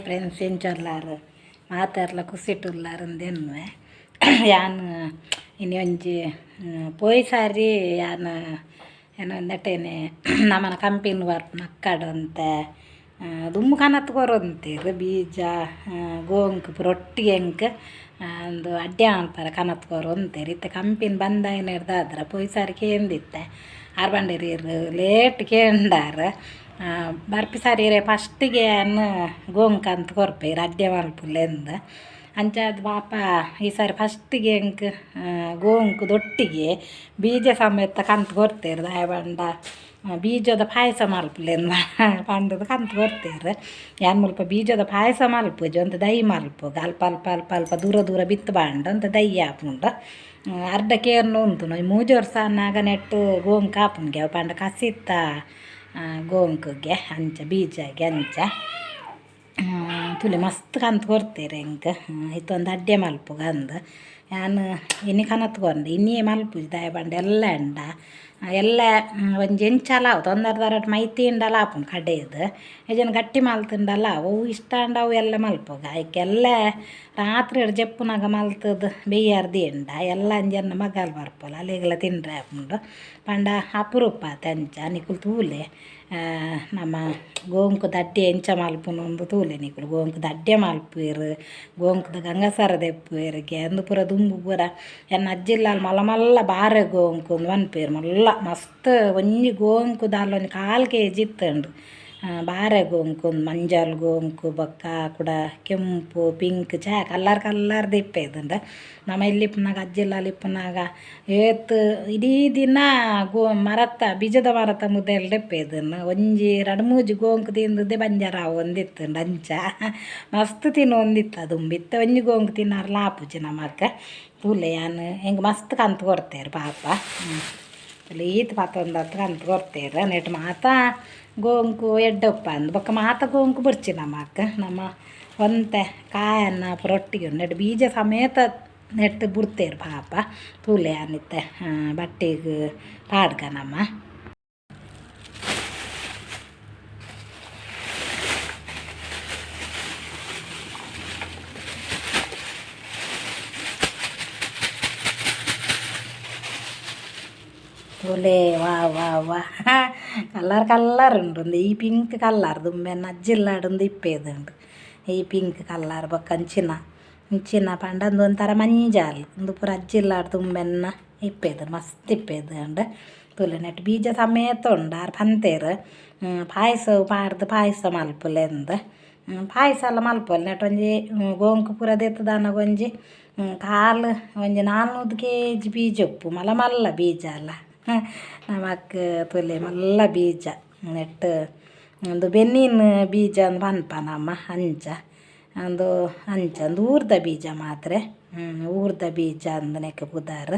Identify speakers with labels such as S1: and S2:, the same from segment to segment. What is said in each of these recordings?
S1: Friends, ಎಂಚೊಲ್ಲಾರು ಮಾತೆರ್ಲ ಖುಷಿಟುಲ್ಲಾರ್ ಯಾನ್ ಇನಿ ಒಂಜಿ ಪೋಯಿ ಸಾರಿ ಯಾನ್ ಏನೋ ನೆಟೇನೆ ನಮನ ಕಂಪಿನ ಬರ್ಪುನ ಅಕ್ಕಡಂತೆ ದುಂಬು ಕನತ್ ಕೊರೊಂತೆರ್ ಬೀಜ ಗೋಂಕು ಪೂರ ಒಟ್ಟಿಗೆ ಎಂಕ್ ಉಂದು ಅಡ್ಡೆ ಮಲ್ಪರೆ ಕನತ್ ಕೊರೊಂತೆರ್. ಇತ್ತೆ ಕಂಪಿನ ಬಂದಾಯಿನೆಡ್ದಾದ್ರ ಪೋಯಿ ಸಾರಿ ಕೇಂದಿತ್ತೆ ಆರ್ ಪಂಡೆರ್ ಇರ್ ಲೇಟ್ ಕೇಂಡಾರ್ ಬರ್ಪಿ ಸಾರಿ ಇರೆ ಫಸ್ಟಿಗೆ ಯಾನ್ ಗೋಂಕು ಕಂತ್ ಕೊರ್ಪೆ ಇರ್ ಅಡ್ಡೆ ಮಲ್ಪುಲೆಂದ್. ಅಂಚಾದ್ ಪಾಪ ಈ ಸಾರಿ ಫಸ್ಟಿಗೆ ಎಂಕ್ ಗೋಂಕುದೊಟ್ಟಿಗೆ ಬೀಜ ಸಮೇತ ಕಂತ್ ಕೊರ್ತೆರ್. ದಾಯೆ ಪಂಡ ಬೀಜದ ಪಾಯಸ ಮಲ್ಪುಲೆಂದ್ ಪಂಡುದು ಕಂತ್ ಕೊರ್ತೆರ್. ಯಾನ್ ಮುಲ್ಪ ಬೀಜದ ಪಾಯಸ ಮಲ್ಪುಜಿ, ಒಂತೆ ದೈ ಮಲ್ಪುಗ ಅಲ್ಪ ಅಲ್ಪ ಅಲ್ಪ ಅಲ್ಪ ದೂರ ದೂರ ಬಿತ್ತು ಬಾಂಡ ಒಂತೆ ದೈ ಆಪುಂಡು. ಅರ್ಧ ಕೇರ್ನ ಉಂತುನು ಮೂಜಿ ವರ್ಷ ಆನಗ ನೆಟ್ಟು ಗೋಂಕು ಆಪುಂಡು ಅವು ಪಂಡ ಕಸಿತ ಗೋಂಕುಗೆ ಅಂಚ ಬೀಜಗೆ ಅಂಚ ತೂಲೆ ಮಸ್ತ್ ಕಂತ್ ಕೊರ್ತೆರ್ ಎಂಕ್. ಇತ್ತೊಂದು ಅಡ್ಡೆ ಮಲ್ಪುಗ ಅಂದ್ ಯಾನ್ ಇನಿ ಕನತ್ ಕೊಂಡೆ ಇನಿಯೇ ಮಲ್ಪುಜಿ ದಾಯೆ ಪಂಡ ಎಲ್ಲೆ ಅಂಡ ಎಲ್ಲೆ ಒಂಜಿ ಎಂಚಲ ಆವು ತೊಂದರೆ ದರಟ್ ಮೈ ತೀಂಡಲ ಆಪುಂಡು ಕಡೆದು ಇಜ್ಜಂಡ ಗಟ್ಟಿ ಮಲ್ತುಂಡಲ ಅವು ಇಷ್ಟ ಆಂಡ ಅವು ಎಲ್ಲ ಮಲ್ಪುಗ. ಐಕ್ ಎಲ್ಲೆ ರಾತ್ರಿ ಜೆಪ್ಪುನಗ ಮಲ್ತುದು ಬೆಯ್ಯಾರ್ ದೀಂಡ ಎಲ್ಲ ಅಂಜನ್ನ ಮಗಲ್ ಬರ್ಪೊಲು ಅಲೆಗ್ಲ ತಿಂಡ್ರೆ ಆಪುಂಡು. ಪಂಡ ಅಪರೂಪ ಆತೆ ಅಂಚ ನಿಕುಲು ತೂಲೆ ನಮ ಗೋಂಕುದ ಅಡ್ಡೆ ಎಂಚ ಮಲ್ಪುನು ಉಂದು ತೂಲೆ ನಿಕುಲು ಗೋಂಕುದ ಅಡ್ಡೆ ಮಲ್ಪುವೆರ್, ಗೋಂಕುದ ಗಂಗಸರ ದೆಪ್ಪುವೆರ್ ಅಂದು ಪೂರ ದುಂಬು ಪೂರ ಎನ್ನ ಅಜ್ಜಿಲ್ಲಾಲ್ ಮಲ್ಲ ಮಲ್ಲ ಬಾರೆ ಗೋಂಕು ಅಂದ್ ಪನ್ಪೆರ್. ಮಲ್ಲ ಮಸ್ತ್ ಒಂಜಿ ಗೋಂಕು ದಾಲ ಒಂಜಿ ಕಾಲ್ ಕೆಜಿ ಇತ್ತುಂಡು. ಬಾರೆ ಗೋಂಕು ಮಂಜಲ್ ಗೋಂಕು ಬೊಕ್ಕ ಕುಡ ಕೆಂಪು ಪಿಂಕ್ ಚಾ ಕಲ್ಲರ್ ಕಲ್ಲರ್ ದಿಪ್ಪೆದುಂಡು. ನಮ ಎಲ್ಲಿ ಇಪ್ಪುನಗ ಅಜ್ಜಿಲ್ಲಾಲ್ ಇಪ್ಪುನಗ ಏತ್ ಇಡೀ ದಿನ ಗೋ ಮರತ್ತ ಬೀಜದ ಮರತ್ತ ಮುದೆಲ್ ಇಪ್ಪೆದುಂಡು. ಒಂಜಿ ರಡ್ಡ್ ಮೂಜಿ ಗೋಂಕು ತಿಂದುದೇ ಬಂಜಾರ ಆವೊಂದಿತ್ತುಂಡು ಅಂಚ ಮಸ್ತ್ ತಿನ್ನೊಂದಿತ್ತ ದುಂಬು. ಇತ್ತೆ ಒಂಜಿ ಗೋಂಕು ತಿನ್ನರ್ಲ ಆಪುಜಿ ನಮಕ್. ತೂಲೆ ಯಾನ್ ಎಂಕ್ ಮಸ್ತ್ ಕಂತ್ ಕೊರ್ತೆರ್ ಪಾಪ. ಈತ್ ಪತ್ತೊಂದತ್ ಕಂತ್ ಕೊರ್ತೆರ್. ನೆಟ್ ಮಾತ ಗೋಂಕು ಎಡ್ಡೆ ಉಪ್ಪಂದ್ ಬೊಕ್ಕ ಮಾತ ಗೋಂಕು ಬೊರ್ಚಿ ನಮಕ್. ನಮ ಒಂತೆ ಕಾಯನ್ನ ಪೂರ ಒಟ್ಟಿಗೆ ಉಂಡು ನೆಟ್ ಬೀಜ ಸಮೇತ ನೆಟ್ ಬುಡ್ತೆರ್ ಪಾಪ. ತೂಲೆ ಯಾನ್ ಇತ್ತೆ ಬಟ್ಟೆಗ್ ಪಾಡ್ಗ ನಮ. ತೂಲೆ ವಾ ವಾ ವಾ ಕಲರ್ ಕಲ್ಲರ್ ಉಂಡು ಉಂದು ಈ ಪಿಂಕ್ ಕಲ್ಲರ್ ದುಂಬೆನ್ನ ಅಜ್ಜಿಲ್ಲಾಡ್ ಇಪ್ಪೆದುಂಡು. ಈ ಪಿಂಕ್ ಕಲ್ಲರ್ ಬೊಕ್ಕ ಅಂಚಿನ ಇಂಚಿನ ಪಂಡ ಉಂದು ಒಂಥರ ಮಂಜಲ್ ಉಂದು ಪೂರ ಅಜ್ಜಿಲ್ಲಾಡ್ ದುಂಬೆನ್ನ ಇಪ್ಪೆದು ಮಸ್ತ್ ಇಪ್ಪೆದುಂಡು. ತೂಲೆ ನೆಟ್ ಬೀಜ ಸಮೇತ ಉಂಡು ಆರ್ ಪಂತೆರ್ ಪಾಯಸ ಪಾಡ್ದು ಪಾಯಸ ಮಲ್ಪುಲೆಂದ್. ಪಾಯಸ ಎಲ್ಲ ಮಲ್ಪೊಲಿ ನೆಟ್ ಒಂಜಿ ಗೋಂಕು ಪೂರ ದೆತ್ತುದಾನಗ ಒಂಜಿ ಕಾಲ್ ಒಂಜಿ 400 ಕೆಜಿ ಬೀಜ ಉಪ್ಪು ಮಲ್ಲ ಮಲ್ಲ ಬೀಜ ಅಲ್ಲ ನಮಕ್. ತೂಲೆ ಮಲ್ಲ ಬೀಜ ನೆಟ್ ಉಂದು ಬೆನ್ನಿನ ಬೀಜ ಅಂದ್ ಪನ್ಪ ನಮ ಅಂಚ ಉಂದು ಅಂಚ ಉಂದು ಊರ್ದ ಬೀಜ ಮಾತ್ರೆ ಊರ್ದ ಬೀಜ ಅಂದ್ ನೆಕ್ ಪುದರ್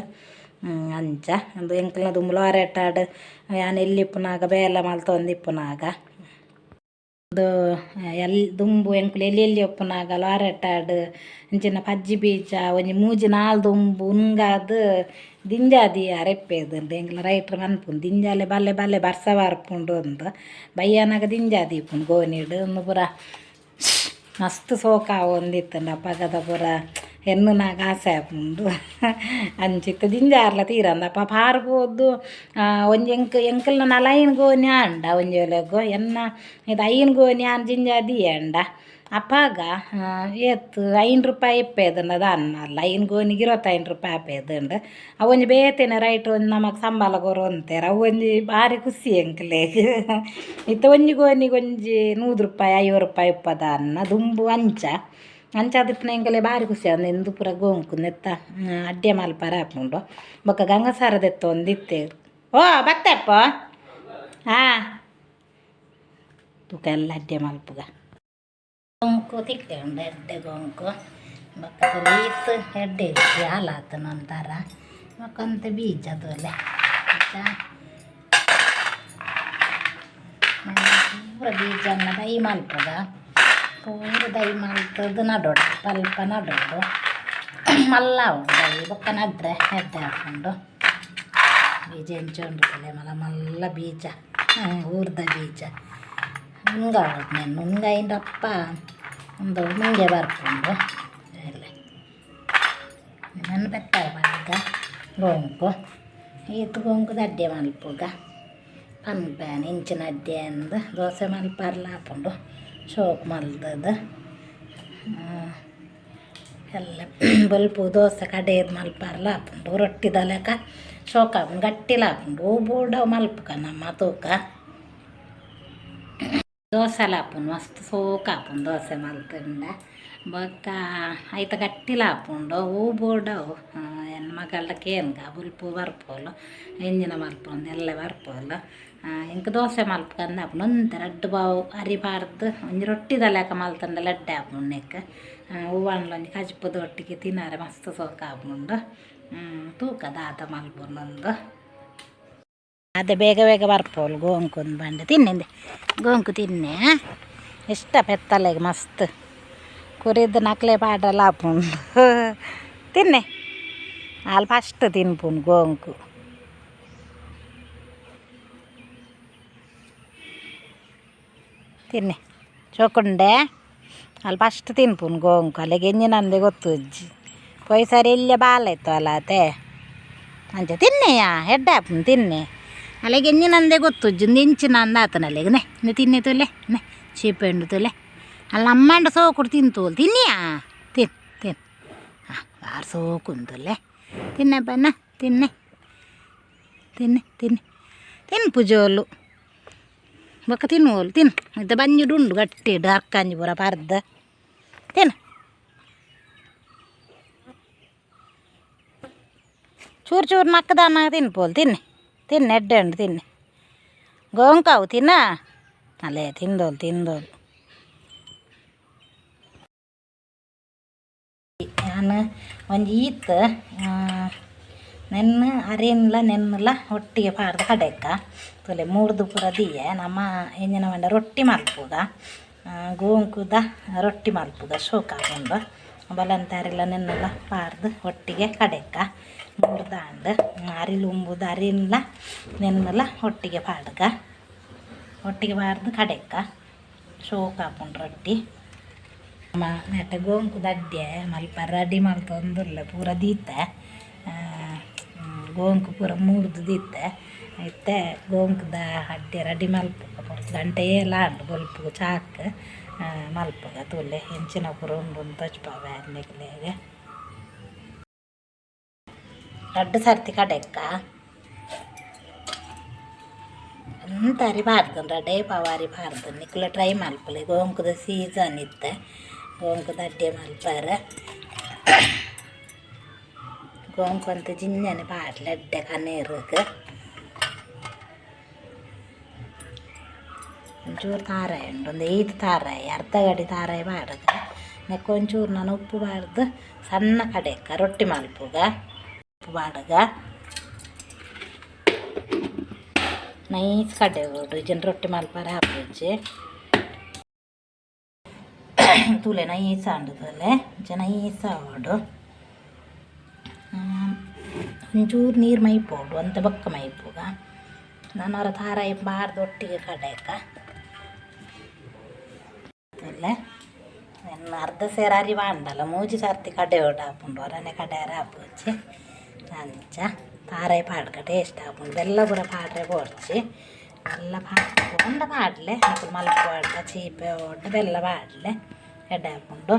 S1: ಅಂಚ. ಉಂದು ಎಂಕಲ್ನ ದುಂಬು ಲಾರೆಟಾಡ್ ಯಾನ್ ಎಲ್ಲಿ ಇಪ್ಪುನಗ ಬೇಲೆ ಮಲ್ತೊಂದಿಪ್ಪುನಗ ಉಂದು ಎಲ್ ದುಂಬು ಎಂಕುಲು ಎಲ್ಲಿ ಎಲ್ಲಿ ಉಪ್ಪುನಗ ಲಾರೆಟಾಡ್ ಇಂಚಿನ ಪಜ್ಜಿ ಬೀಜ ಒಂಜಿ ಮೂಜಿ ನಾಲ್ ದುಂಬು ಉಂಗಾದ್ ದಿಂಜಾದಿ ಅರೆಪ್ಪೆದುಂಡು. ಎಂಕ್ಲ ರೈಟ್ರ್ ಪನ್ಪುಂಡು ದಿಂಜಾಲೆ ಬಲ್ಲೆ ಬಲ್ಲೆ ಬರ್ಸ ಬರ್ಪುಂಡು ಅಂದ್ ಬಯ್ಯನಗ ದಿಂಜಾದಿ ಇಪ್ಪುಂಡು ಗೋನಿಡ್. ಉಂದು ಪೂರ ಮಸ್ತ್ ಸೋಕು ಆವೊಂದಿತ್ತುಂಡು ಅಪಗದ ಪೂರ ಎನ್ನುನಾಗ ಆಸೆ ಆಪುಂಡು. ಅಂಚಿತ್ತ ದಿಂಜಾರ್ಲ ತೀರಂದ್ ಅಪ ಪಾರ್ ಪೋದು ಒಂಜಿ ಎಂಕ್ ಎಂಕಲ್ನ ನಾಲೈನ್ ಗೋಣಿ ಆಂಡ ಒಂಜಿ ವೇಳೆಗ್ ಎನ್ನ ಇದು 5 ಗೋಣಿ ಆನ್ ಜಿಂಜ ದೀಯಂಡ ಅಪಗ ಏತ್ 5 ರೂಪಾಯಿ ಇಪ್ಪೆದುಂಡ ದಾನ್ನಲ್ಲ 5 ಗೋಣಿಗೆ 25 ರೂಪಾಯಿ ಆಪೆದುಂಡು. ಅವು ಒಂಜಿ ಬೇತೆನೆ ರೈಟ್ ಒಂಜಿ ನಮಕ್ ಸಂಬಳ ಕೊರೊಂತೆರ್ ಅವು ಒಂಜಿ ಬಾರಿ ಖುಷಿ ಎಂಕ್ಲೆಗ್. ಇತ್ತೆ ಒಂಜಿ ಗೋಣಿಗೆ ಒಂಜಿ 100 ರೂಪಾಯಿ 50 ರೂಪಾಯಿ ಉಪ್ಪದಾನ್ನ ದುಂಬು ಅಂಚ ಅಂಚಾದಿಪ್ಪುನ ಎಂಕಲೆ ಬಾರಿ ಖುಷಿ ಆಂಡ್. ಇಂದು ಪೂರ ಗೋಂಕು ನೆತ್ತ ಅಡ್ಡೆ ಮಲ್ಪರೆ ಆಪುಂಡು. ಬೊಕ್ಕ ಗಂಗಸರ ದೆತ್ತೊಂದಿತ್ತೆರ್. ಓ ಬತ್ತೆಪ್ಪ ಹಾಂ ತೂಕ ಎಲ್ಲ ಅಡ್ಡೆ ಮಲ್ಪುಗ. ಗೋಂಕು ತಿಕ್ಕುಂಡು ಎಡ್ಡೆ ಗೋಂಕು ಬೊಕ್ಕ ತೂಲೆ ಈತ್ ಎಡ್ಡೆ ಇಜ್ಜಿ ಹಾಲಾತುಂಡು ಒಂಥರ ಬೊಕ್ಕ ಒಂತೆ ಬೀಜ ತೂಲೆ ಆಯ್ತಾ ಪೂರ ಬೀಜನ ದೈ ಮಲ್ಪುಗ ಪೂರ ದೈ ಮಲ್ತುದು ನಡೊಡು ಅಲ್ಪ ನಡೊಡು ಮಲ್ಲ ಆವೊಡು ದೈ ಬೊಕ್ಕ ನಡ್ರೆ ಎಡ್ಡೆ ಆಪುಂಡು. ಬೀಜ ಎಂಚ ಉಂಡು ತೂಲೆ ಮಲ್ಲ ಮಲ್ಲ ಬೀಜ ಊರ್ದ ಬೀಜ ನುಂಗಾವೊಡು ನೆನ್ ನುಂಗಾಯಿಂಡಪ್ಪ ಉಂದು ಮಂಗೆ ಬರ್ಪುಂಡು ಎಲ್ಲ ನನ್ನ ಬೆತ್ತ ಪಾಡ್ಗ ಗೋಂಕು ಈತ್ ಗೋಂಕು ಅಡ್ಡೆ ಮಲ್ಪುಗ ಪನ್ಪೇನೆ ಇಂಚಿನ ಅಡ್ಡೆ ಅಂದ್ ದೋಸೆ ಮಲ್ಪರ್ಲ ಆಪುಂಡು ಶೋಕು ಮಲ್ತದು ಎಲ್ಲ ಬೊಲ್ಪು ದೋಸೆ ಕಡೆದು ಮಲ್ಪರ್ಲ ಆಪುಂಡು ರೊಟ್ಟಿದ ಲೆಕ್ಕ ಶೋಕು ಆಪುಂಡು ಗಟ್ಟಿಲ ಆಪುಂಡು ಹೂ ಬೋಡ ಮಲ್ಪುಗ ನಮ್ಮ ತೂಕ ದೋಸೆಲ ಆಪುಂಡು ಮಸ್ತ್ ಸೋಕು ಆಪುಂಡು ದೋಸೆ ಮಲ್ತುಂಡ ಬೊಕ್ಕ ಐತ ಗಟ್ಟಿಲ ಆಪುಂಡು ಹೂ ಬೋಡವು ಎನ್ನ ಮಗಲ್ಡ ಕೇನ್ಗ ಬೊಲ್ಪು ಬರ್ಪೋಲು ಎಂಜಿನ ಮಲ್ಪೊಂದು ಎಲ್ಲ ಬರ್ಪೋಲು ಎಂಕ್ ದೋಸೆ ಮಲ್ಪುಗಂದ್ ಆಪುಂಡು ಒಂತೆ ರಡ್ಡ್ ಬಾವು ಅರಿ ಪಾಡ್ದ್ ಒಂಜಿ ರೊಟ್ಟಿದ ಲೆಕ್ಕ ಮಲ್ತುಂಡ ಎಡ್ಡೆ ಆಪುಂಡು ನೆಕ್ಕ್ ಹೂವಾಂಡ್ಲ ಒಂಜಿ ಕಜಿಪುದ ಒಟ್ಟಿಗೆ ತಿನರೆ ಮಸ್ತ್ ಸೋಕು ಆಪುಂಡು ತೂಕ ದಾದ ಮಲ್ಪುನಂದು ಅದೇ ಬೇಗ ಬೇಗ ಬರ್ಪೋಲು ಗೋಂಕು ಬಂಡೆ ತಿನ್ನಿಂದೆ ಗೋಂಕು ತಿನ್ನೆ ಇಷ್ಟ ಪೆತ್ತಲೆಗ್ ಮಸ್ತ್ ಕುರಿದ್ ನಕ್ಲೆ ಪಾಡಲ ಆಪುಂಡು ತಿನ್ನೆ ಆಲ್ ಫಸ್ಟ್ ತಿನ್ಪುನು ಗೋಂಕು ತಿನ್ನೆ ಚೋಕುಂಡೆ ಅಲ್ ಫಸ್ಟ್ ತಿನ್ಪುನು ಗೋಂಕು ಅಲೆಗ್ ಎಂಜಿನಂದೆ ಗೊತ್ತುಜ್ಜಿ ಪೋಯಿ ಸರಿ ಎಲ್ಯ ಬಾಲೆ ಇತ್ತು ಅಲಾತೆ ಅಂಚ ತಿನ್ನೆಯಾ ಎಡ್ಡೆ ಆಪುಂಡು ತಿನ್ನೆ ಅಲೆಗ್ ಎಂಜಿನಂದೆ ಗೊತ್ತುಜ್ಜಿ ಉಂದು ಎಂಚಿನ ಅಂದ್ ಆತನ ಅಲೆಗ್ ನೆ ನೆ ತಿನ್ನೆ ತೂಲೆ ನೆ ಚೀಪೆ ಉಂಡು ತೂಲೆ ಅಲ್ಲ ಅಮ್ಮಂಡ ಸೋಕುಡು ತಿಂತೋಲು ತಿನ್ನಿಯಾ ತಿನ್ ತಿನ್ ಹಾಂ ಬಾರಿ ಸೋಕುಂತುಲ್ಲೆ ತಿನ್ನೆ ಬನ್ನ ತಿನ್ನೆ ತಿನ್ನೆ ತಿನ್ನೆ ತಿನ್ಪು ಜೋಲು ಬೊಕ್ಕ ತಿನ್ನುವೋಲು ತಿನ್ನು ಇತ್ತೆ ಬಂಜಿಡು ಉಂಡು ಗಟ್ಟಿಡು ಅರ್ಕಂಜಿ ಪೂರ ಪರ್ದ್ ತಿನ್ನು ಚೂರು ಚೂರು ನಕ್ಕದಾನ ತಿನ್ಪೋಲು ತಿನ್ನಿ ತಿನ್ನೆ ಎಡ್ಡೆ ಉಂಡು ತಿನ್ನಿ ಗೋಂಕಾವು ತಿನ್ನ ಅಲ್ಲೇ ತಿಂದೋಲು ತಿಂದೋಲು ಯಾನ್ ಒಂಜಿ ಈತ್ ನೆನ್ನೆ ಅರಿನ್ಲ ನೆನ್ನುಲ ಒಟ್ಟಿಗೆ ಪಾಡ್ದ್ ಕಡೆಕ್ಕ ತೂಲೆ ಮೂರ್ದು ಪೂರ ದೀಯೆ ನಮ ಎಂಜಿನ ಪಂಡ ರೊಟ್ಟಿ ಮಲ್ಪುಗ ಗೋಂಕುದ ರೊಟ್ಟಿ ಮಲ್ಪುಗ ಶೋಕು ಆಪುಂಡು ಬಲಂತಾರಿಲ ನೆನ್ನುಲ ಪಾಡ್ದ್ ಒಟ್ಟಿಗೆ ಕಡೆಕ್ಕ ಮೂರ್ದಾಂಡ್ ಅರಿಲು ಉಂಬುದು ಅರಿನ್ಲ ನೆನ್ನುಲ ಒಟ್ಟಿಗೆ ಪಾಡ್ಗ ಒಟ್ಟಿಗೆ ಪಾಡ್ದ್ ಕಡೆಕ್ಕ ಶೋಕು ಆಪುಂಡು ರೊಟ್ಟಿ ನಮ ನೆಟ್ಟ ಗೋಂಕುದ ಅಡ್ಡೆ ಮಲ್ಪ ರೆಡಿ ಮಲ್ತೊಂದುಲ್ಲೆ ಪೂರ ದೀತೆ ಗೋಂಕು ಪೂರ ಮೂರ್ದು ದೀತೆ ಇತ್ತೆ ಗೋಂಕುದ ಅಡ್ಡೆ ರೆಡಿ ಮಲ್ಪುಗ ಗಂಟೆ ಏಲ ಆಂಡ್ ಬೊಲ್ಪುಗು ಚಾಕ್ ಮಲ್ಪುಗ ತೂಲೆ ಎಂಚಿನ ಪೂರ ಉಂಡು ತೋಜ್ಪಾವೆ ನಿಕ್ಲೆಗ್ ರಡ್ಡ್ ಸರ್ತಿ ಕಡೆಕ್ಕ ಒಂತೆ ಅರಿ ಪಾಡ್ದನ್ ರಡ್ಡೇ ಪಾವು ಅರಿ ಪಾಡ್ದನ್ ನಿಕುಲ ಟ್ರೈ ಮಲ್ಪುಲೆ ಗೋಂಕುದ ಸೀಸನ್ ಇತ್ತೆ ಗೋಂಕುದ ಅಡ್ಡೆ ಮಲ್ಪರೆ ಗೋಂಕು ಒಂತೆ ಜಿಂಜನೆ ಪಾಡ್ಲೆ ಎಡ್ಡೆ ಕನೇರುಗ್ ಒಂಚೂರು ತಾರಾಯಿ ಉಂಡು ಒಂದು ಐದು ತಾರಾಯಿ ಅರ್ಧ ಗಡಿ ತಾರಾಯಿ ಪಾಡುಗ ನೆಕ್ಕ್ ಒಂಚೂರು ನನ ಉಪ್ಪು ಪಾಡ್ದು ಸಣ್ಣ ಕಡೆಕ್ಕ ರೊಟ್ಟಿ ಮಲ್ಪುಗ ಉಪ್ಪು ಪಾಡುಗ ನೈಸ್ ಕಡೆಯೋಡು ಇಜ್ಜಿಂಡ ರೊಟ್ಟಿ ಮಲ್ಪರೆ ಆಪುಜಿ ತೂಲೆ ನೈಸ್ ಆಂಡ್ ತೂಲೆ ಇಂಚ ನೈಸ್ ಆವೊಡು ಒಂಚೂರು ನೀರು ಮೈಪೊಡು ಒಂತೆ ಬೊಕ್ಕ ಮೈಪುಗ ನನೊರ ತಾರಾಯಿ ಪಾಡ್ದು ಒಟ್ಟಿಗೆ ಕಡೆಕ ತೂಲೆ ಅರ್ಧ ಸೇರು ಅರಿ ಪಾಂಡಲ ಮೂಜಿ ಸರ್ತಿ ಕಡೆಯೋಡು ಆಪುಂಡು ಒರನೆ ಕಡೆಯರೆ ಆಪುಜಿ ಅಂಚ ತಾರಾಯಿ ಪಾಡ್ಗ ಟೇಸ್ಟ್ ಆಪುಂಡು ಬೆಲ್ಲ ಪೂರ ಪಾಡ್ರೆ ಬೋಡ್ಚಿ ಬೆಲ್ಲ ಪಾಡ್ಕೊಂಡ ಪಾಡ್ಲೆ ನಿಕುಲು ಮಲ್ಪೊಡ ಚೀಪೆ ಓಡ್ ಬೆಲ್ಲ ಪಾಡ್ಲೆ ಎಡ್ಡೆ ಆಪುಂಡು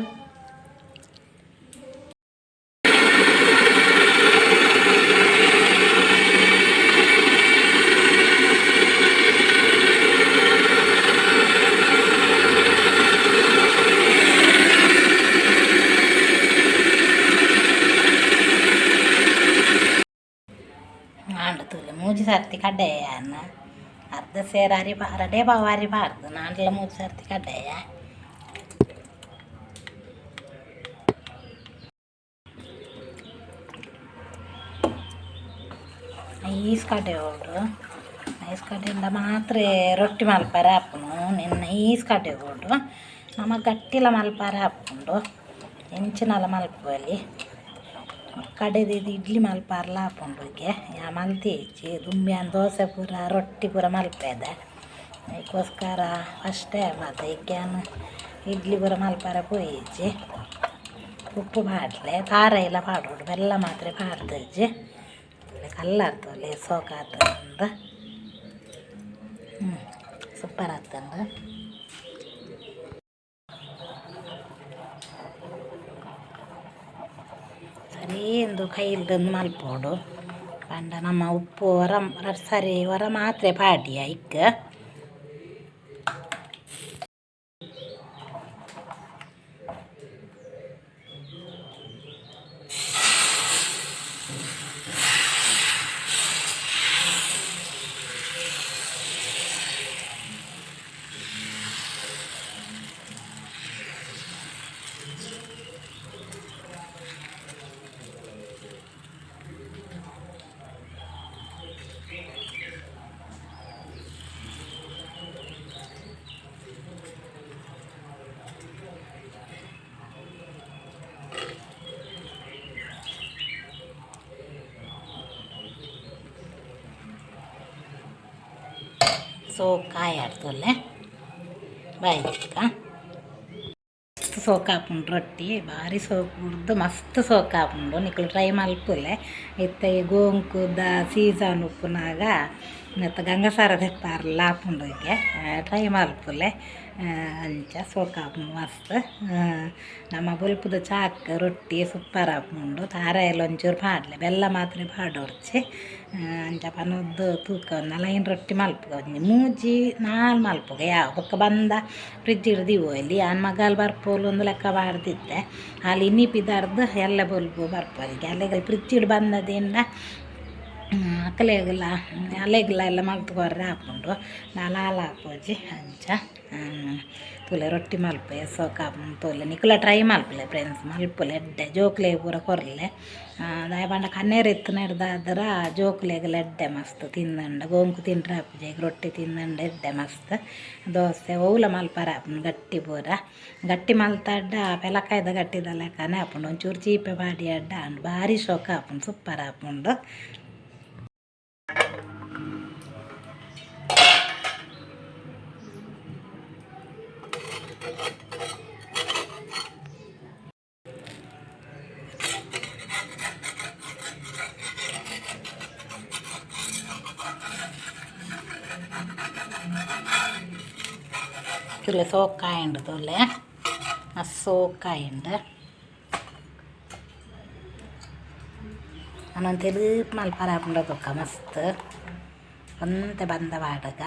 S1: ಆಂಡ್ ತೂಲೆ ಮೂಜಿ ಸರ್ತಿ ಕಡ್ಡೇಯನ ಅರ್ಧ ಸೇರು ಅರಿ ರಡ್ಡೇ ಪಾವು ಅರಿ ಪಾಡ್ದು ನಾಂಡಲ ಮೂಜಿ ಸರ್ತಿ ಕಡ್ಡೇಯ ನೈಸ್ ಕಡೆಯೋಡು ನೈಸ್ ಕಡೆಯಿಂದ ಮಾತ್ರ ರೊಟ್ಟಿ ಮಲ್ಪರೆ ಆಪುನು ನೆನ್ ನೈಸ್ ಕಡೆಯೋಡು ನಮ ಗಟ್ಟಿಲ ಮಲ್ಪರೆ ಆಪುಂಡು ಎಂಚಿನಲ ಮಲ್ಪೊಲಿ ಕಡೆದಿದ್ದು ಇಡ್ಲಿ ಮಲ್ಪರ್ಲ ಆಪುಂಡು ಯಾ ಮಲ್ತಿಜ್ಜಿ ದುಂಬ್ಯಾನ್ ದೋಸೆ ಪೂರ ರೊಟ್ಟಿ ಪೂರ ಮಲ್ಪೆದೆ ಅದಕ್ಕೋಸ್ಕರ ಫಸ್ಟ್ ಟೈಮ್ ಅದು ಯಾನ್ ಇಡ್ಲಿ ಪೂರ ಮಲ್ಪರೆ ಪೋಯಿಜಿ. ಉಪ್ಪು ಪಾಡ್ಲೆ ತಾರಾಯಿಲ ಪಾಡೊಡು ಬೆಲ್ಲ ಮಾತ್ರ ಪಾಡ್ದಿಜ್ಜಿ. ಕಲ್ಲರ್ ತೂಲೆ ಸೋಕಾತುಂಡು ಸೂಪರ್ ಆತುಂಡು. ಸರಿ ಇಂದು ಕೈಲ್ಡ್ ಮಲ್ಪೊಡು ಪಂಡ ನಮ್ಮ ಉಪ್ಪು ಒರ ಸರಿ ಒರ ಮಾತ್ರೆ ಪಾಡಿಯ ಇಕ್. ಸೋಕಾಯಾಡ್ತೊಲ್ಲೆ ಬಾಯ್ ಮಸ್ತ್ ಸೋಕಾಪುಂಡು ರೊಟ್ಟಿ ಬಾರಿ ಸೋಕು ಮಸ್ತ್ ಸೋಕಾಪುಂಡು. ನಿಕುಲು ಟ್ರೈ ಮಲ್ಪುಲೆ. ಇತ್ತೆ ಈ ಗೋಂಕುದ ಸೀಸನ್ ಉಪ್ಪುನಾಗ ನೆತ್ತ ಗಂಗಸರ ದೆಪ್ಪಾರ್ಲ ಆಪುಂಡು ಇಗೆ ಟ್ರೈ ಮಲ್ಪುಲೆ. ಅಂಚ ಸೋಕಾಪುಂಡು ಮಸ್ತ್. ನಮ್ಮ ಬೊಲ್ಪುದ ಚಾಕ್ ರೊಟ್ಟಿ ಸೂಪರ್ ಆಪುಂಡು. ತಾರಾಯಿಲ ಒಂಚೂರು ಪಾಡ್ಲೆ ಬೆಲ್ಲ ಮಾತ್ರ ಪಾಡೊರ್ಚಿ. ಅಂಚ ಪನೊಂದು ತೂಕ ಲೈನ್ ರೊಟ್ಟಿ ಮಲ್ಪುಗ ಒಂಜಿ ಮೂಜಿ ನಾಲ್ ಮಲ್ಪುಗ ಯಾವ ಬೊಕ್ಕ ಬಂದ ಫ್ರಿಜ್ಡ್ ದೀವೊಲಿ. ಯಾನ್ ಮಗಾಲ್ ಬರ್ಪೋಲು ಒಂದು ಲೆಕ್ಕ ಪಾಡ್ದಿತ್ತೆ. ಆಲ್ ಇನಿ ಪಿದಾರ್ದ್ ಎಲ್ಲೆ ಬೊಲ್ಪು ಬರ್ಪೊಲಿಗೆ ಅಲೆಗಲ್ ಫ್ರಿಜ್ಡ್ ಬಂದದಿಂದ ಅಕಲೆಗ್ಲ ಅಲೆಗ್ಲ ಎಲ್ಲ ಮಲ್ತ್ ಕೊರ್ರೆ ಆಪುಂಡು. ದಾಲ ಆಪುಜಿ ಅಂಚ ತೂಲೆ ರೊಟ್ಟಿ ಮಲ್ಪುವೆ ಸೋಕಾಪುಂಡು ತೂಲೆ. ನಿಕುಲ ಟ್ರೈ ಮಲ್ಪುಲೆ ಫ್ರೆಂಡ್ಸ್, ಮಲ್ಪುಲೆ ಎಡ್ಡೆ ಜೋಕ್ಲೆಗ್ ಪೂರ ಕೊರ್ಲೆ. ದಾಯೆ ಪಂಡ ಕಣ್ಣೀರ್ ಇತ್ತಿನೆಡ್ದಾದ್ರ ಜೋಕ್ಲೆಗ್ಲ ಎಡ್ಡೆ ಮಸ್ತ್ ತಿಂದಂಡ ಗೋಂಕು ತಿಂಡ್ರೆ ಆಪುಜಿ ರೊಟ್ಟಿ ತಿಂದಂಡ ಎಡ್ಡೆ ಮಸ್ತ್. ದೋಸೆ ಒವ್ಲ ಮಲ್ಪರೆ ಆಪುಂಡು ಗಟ್ಟಿ ಪೂರ ಗಟ್ಟಿ ಮಲ್ತಡ್ಡ ಪೆಲಕಾಯ್ದ ಗಟ್ಟಿದ ಲೆಕ್ಕನೆ ಆಪುಂಡು. ಒಂಚೂರು ಚೀಪೆ ಪಾಡಿ ಅಡ್ಡ ಆಂಡ್ ಬಾರಿ ಶೋಕ ಆಪುಂಡು ಸೂಪರ್ ಆಪುಂಡು. ತೂಲೆ ಸೋಕಾಯುಂಡು ತೂಲೆ ಮಸ್ತ್ ಸೋಕಾಯುಂಡು. ಅನೊಂದು ತೆಲುಪು ಮಲ್ಪರೆ ಆಪುಂಡು ತೂಕ ಮಸ್ತ್ ಒಂತೆ ಬಂದ ಪಾಡುಗ.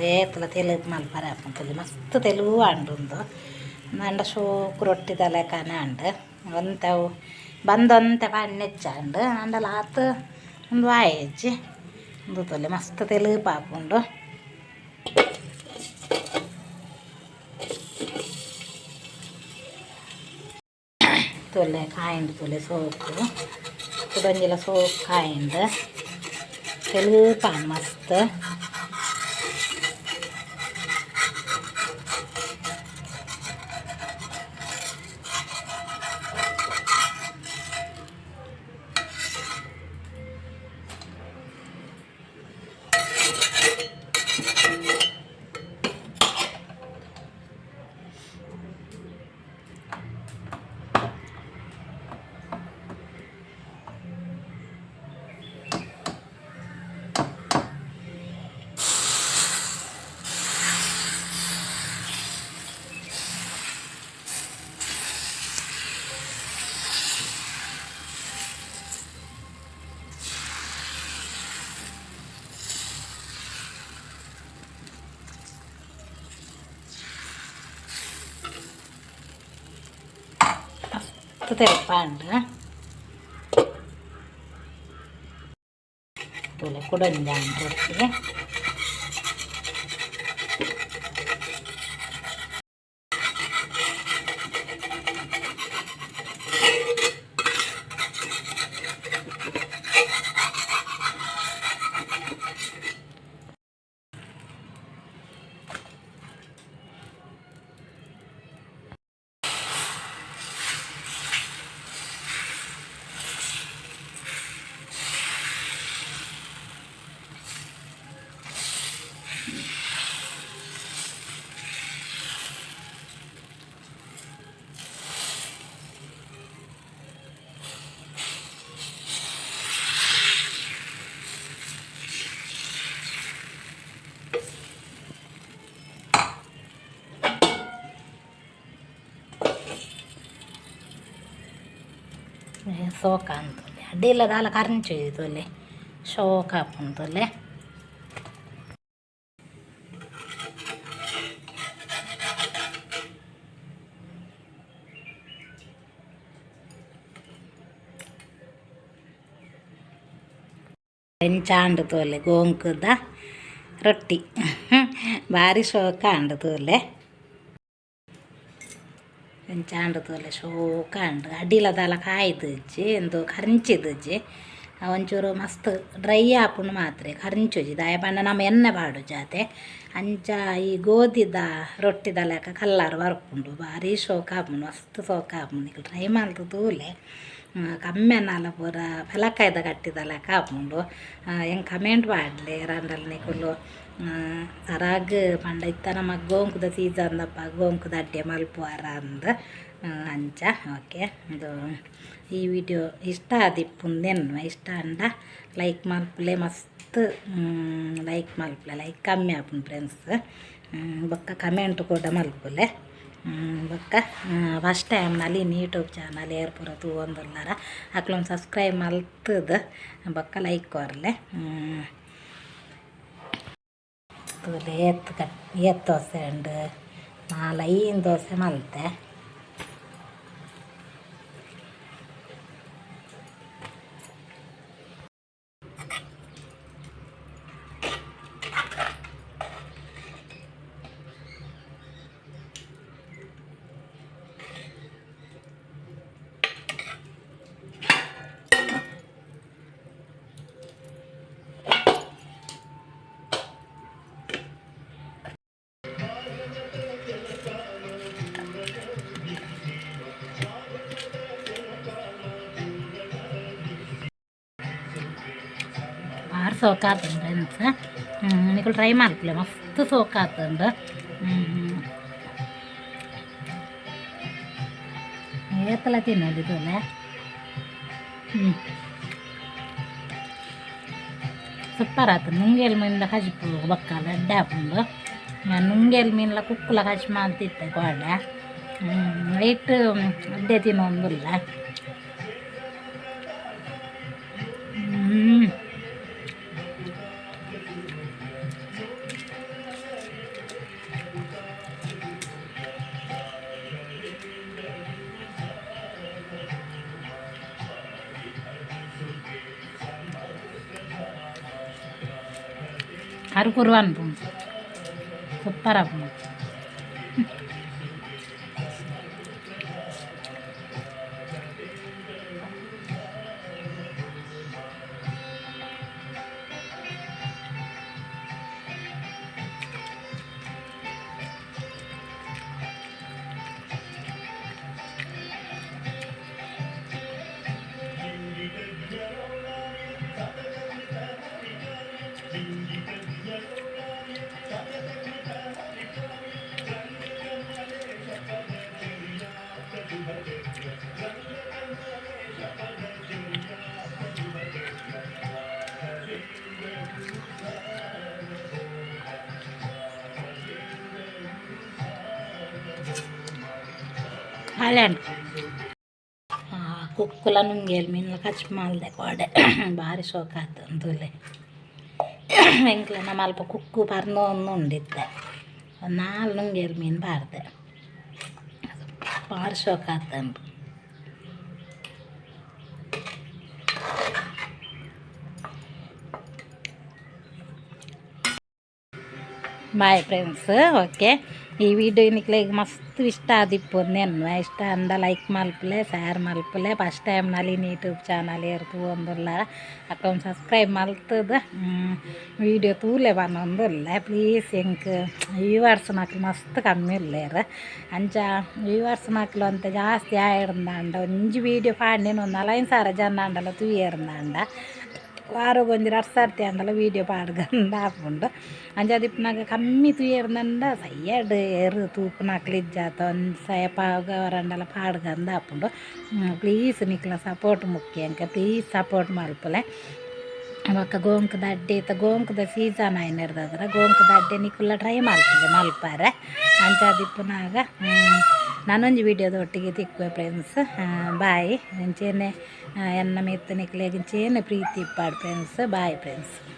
S1: ಬೇತಲ ತೆಲುಪು ಮಲ್ಪರೆ ಆಪುಂಡು ತೂಲೆ ಮಸ್ತ್ ತೆಲುವು ಆಂಡ್ ಉಂದು. ಆಂಡ ಶೋಕು ರೊಟ್ಟಿದ ಲೆಕ್ಕನೆ ಆಂಡ್. ಒಂತೆ ಅವು ಬಂದೊಂತೆ ಪಾಡ್ನೆಚ್ಚಾಂಡ್ ಆಂಡಲ ಆತ್ ಉಂದು ಆಯಿಜಿ. ಉಂದು ತೂಲೆ ಮಸ್ತ್ ತೆಲುಪು ಆಪುಂಡು. ತೂಲೆ ಕಾಯಿಂಡು ತೂಲೆ ಸೋಕು ಕುಡೊಂಜಿಲ ಸೋಕು ಕಾಯಿಂಡು ತೆಲುಪಾಂಡ್ ಮಸ್ತ್. ಮಸ್ತ್ ತೆಲುಪಾಂಡ್ ತೂಲೆ ಕುಡೊಂಜಿ ಆಂಡ್ ರೊಟ್ಟಿ. ಸೋಕ ಅಂತೊಲೆ ಅಡ್ಡಿಲ್ಲ ದಾಲ ಕರಂಚು ತೋಲೆ ಶೋಕ ಆಪುಂಡು ಎಂಚಾಂಡ್ ತೋಲೆ ಗೋಂಕುದ ರೊಟ್ಟಿ ಭಾರಿ ಶೋಕ ಆಂಡ್ ತೋಲೆ ಎಂಚಾಂಡ್ ತೋಲೆ ಶೋಕ ಆಂಡ್ ಅಡಿಲ ದಾಲ ಕಾಯ್ದಿಜ್ಜಿ ಇಂದು ಕರಿಂಚಿದಿಜ್ಜಿ ಒಂಚೂರು ಮಸ್ತ್ ಡ್ರೈ ಆಪುಂಡು ಮಾತ್ರೆ ಕರಿಂಚುಜಿ ದಾಯ ಪಂಡ ನಮ ಎಣ್ಣೆ ಪಾಡುಜಾತೆ ಅಂಚ ಈ ಗೋಧಿದ ರೊಟ್ಟಿದ ಲೆಕ್ಕ ಕಲ್ಲರ್ ಬರ್ಪುಂಡು ಭಾರಿ ಶೋಕ ಆಪುಂಡು ಮಸ್ತ್ ಶೋಕ ಆಪುಂಡು ನಿಕುಲು ಟ್ರೈ ಮಲ್ತ್ ತೂಲೆ ಕಮ್ಮೆನಾಲ ಪೂರ ಪೆಲಕಾಯ್ದ ಕಟ್ಟಿದ ಲೆಕ್ಕ ಆಪುಂಡು ಎಂಕ್ ಕಮೆಂಟ್ ಪಾಡ್ಲೆ ರಂಡಲ್ ನಿಕುಲು ಸರಾಗ್ ಪಂಡ ಇತ್ತ ನಮಕ್ ಗೋಂಕುದ ಸೀಸನ್ ದಪ್ಪ ಗೋಂಕುದ ಅಡ್ಡೆ ಮಲ್ಪುವರ ಅಂದ್ ಅಂಚ ಓಕೆ ಇಂದು ಈ ವಿಡಿಯೋ ಇಷ್ಟ ಆದಿಪ್ಪುಂದೆನ್ನುವೆ ಇಷ್ಟ ಆಂಡ ಲೈಕ್ ಮಲ್ಪುಲೆ ಮಸ್ತ್ ಲೈಕ್ ಮಲ್ಪುಲೆ ಲೈಕ್ ಕಮ್ಮಿ ಆಪುಂಡು ಫ್ರೆಂಡ್ಸ್ ಬೊಕ್ಕ ಕಮೆಂಟ್ ಕೂಡ ಮಲ್ಪುಲೆ ಬೊಕ್ಕ first time Nalin YouTube channel ಏರ್ ಪೂರ ತೂವೊಂದುಲ್ಲಾರ ಅಕ್ಲೊಂದು ಸಬ್ಸ್ಕ್ರೈಬ್ ಮಲ್ತುದು ಬೊಕ್ಕ ಲೈಕ್ ಕೊರ್ಲೆ ತೂಲೆ ಏತ್ ಕಟ್ ಏತ್ ದೋಸೆ ಉಂಡು ನಾಲ್ ಐನ್ ದೋಸೆ ಮಲ್ತೆ. ಬಾರಿ ಸೋಕಾತುಂಡು ಫ್ರೆಂಡ್ಸ್ ನಿಕುಲು ಟ್ರೈ ಮಲ್ಪುಲೆ ಮಸ್ತ್ ಸೋಕಾತುಂಡು ಏತಲ ತಿನ್ನೊಲಿ ತೂಲೆ ಸೂಪರ್ ಆತು ನುಂಗೇಲ್ ಮೀನ್ದ ಕಜಿಪು ಬೊಕ್ಕ ಎಡ್ಡೆ ಆಪುಂಡು ನುಂಗೇಲ್ ಮೀನ್ಲ ಕುಕ್ಕುಲ ಕಜಿಪು ಮಲ್ತಿತ್ತೆ ಕೋಡೆ ಐಟ್ ಎಡ್ಡೆ ತಿನ್ನೊಂದುಲ್ಲ. ಕರು ಅನ್ಪುಂಡು ಸೂಪರ್ ಆಪುಂಡು. ಬಾಳೆಹಣ್ಣು ಕುಕ್ಕುಲ ನುಂಗೇಲ್ ಮೀನ್ಲ ಕಜಿಪು ಮಲ್ದೆ ಕೋಡೆ ಭಾರಿ ಶೋಕ ಆತು ತೂಲೆ ಎಂಕ್ಲೆನ ಮಲ್ಪ ಕುಕ್ಕು ಪರ್ನೊಂದು ಇತ್ತೆ ನಾಲ್ ನುಂಗೇಲ್ ಮೀನು ಪಾಡ್ದೆ ಭಾರಿ ಶೋಕ ಆತುಂಡು. ಬಾಯ್ ಫ್ರೆಂಡ್ಸ್ ಓಕೆ ಈ ವಿಡಿಯೋ ನಿಕ್ಲೆಗ್ ಮಸ್ತ್ ಇಷ್ಟ ಆದಿಪ್ಪು ನೆನ್ವೆ ಇಷ್ಟ ಅಂಡ ಲೈಕ್ ಮಲ್ಪುಲೆ ಶೇರ್ ಮಲ್ಪುಲೆ first time Nalin YouTube channel ಏರ್ ತೂವೊಂದುಲ್ಲ ಅಕ್ಕೊಂದು ಸಬ್ಸ್ಕ್ರೈಬ್ ಮಲ್ತುದು ವಿಡಿಯೋ ತೂಲೆ ಪನೊಂದುಲ್ಲೆ ಪ್ಲೀಸ್ ಎಂಕ್ ವ್ಯೂವರ್ಸ್ ನಕುಲು ಮಸ್ತ್ ಕಮ್ಮಿ ಉಲ್ಲೆರ್ ಅಂಚ ವ್ಯೂವರ್ಸ್ ನಕುಲು ಒಂತೆ ಜಾಸ್ತಿ ಆಯೆರ್ಂದಾಂಡ ಒಂಜಿ ವಿಡಿಯೋ ಪಾಡ್ದಿನ ಒಂದು ನಾಲೈನ್ ಸಾರ ಜನ ಆಂಡಲ ತೂಯೆರ್ಂದಾಂಡ ವಾರಗೊಂಜಿ ರಡ್ಡ್ ಸರ್ತಿ ಆಂಡಲ ವೀಡಿಯೋ ಪಾಡ್ಗಂದ ಆಪುಂಡು ಅಂಚಾದ್ ಕಮ್ಮಿ ತೂಯೆರ್ಂಡ ಸಯ್ಯಡ್ ಏರ್ ತೂಪುನಕ್ಲು ಇಜ್ಜಾತ ಒಂಜಿ ಸಯ ಪಾವರಂಡಲ ಪಾಡ್ಗಂದ ಆಪುಂಡು. ಪ್ಲೀಸ್ ನಿಕ್ಲ್ನ ಸಪೋರ್ಟ್ ಮುಖ್ಯ ಎಂಕ್ ಪ್ಲೀಸ್ ಸಪೋರ್ಟ್ ಮಲ್ಪುಲೆ. ಬೊಕ್ಕ ಗೋಂಕುದ ಅಡ್ಡೆ ಇತ್ತೆ ಗೋಂಕುದ ಸೀಸನ್ ಆಯಿನೆರ್ದಾದ್ರ ಗೋಂಕುದ ಅಡ್ಡೆ ನಿಕುಲ್ಲ ಟ್ರೈ ಮಲ್ಪುಲೆ ಮಲ್ಪರೆ ಅಂಚಾದಿಪ್ಪುನಗ. ನನೊಂಜಿ ವಿಡಿಯೋದ ಒಟ್ಟಿಗೆ ತಿಕ್ಕುವೆ ಫ್ರೆಂಡ್ಸ್, ಬಾಯ್. ಇಂಚೆನೆ ಎನ್ನ ಮಿತ್ತ್ ನಿಕ್ಲೆಗ್ ಇಂಚೆನೆ ಪ್ರೀತಿ ಇಪ್ಪಡ್ ಫ್ರೆಂಡ್ಸ್. Bye friends.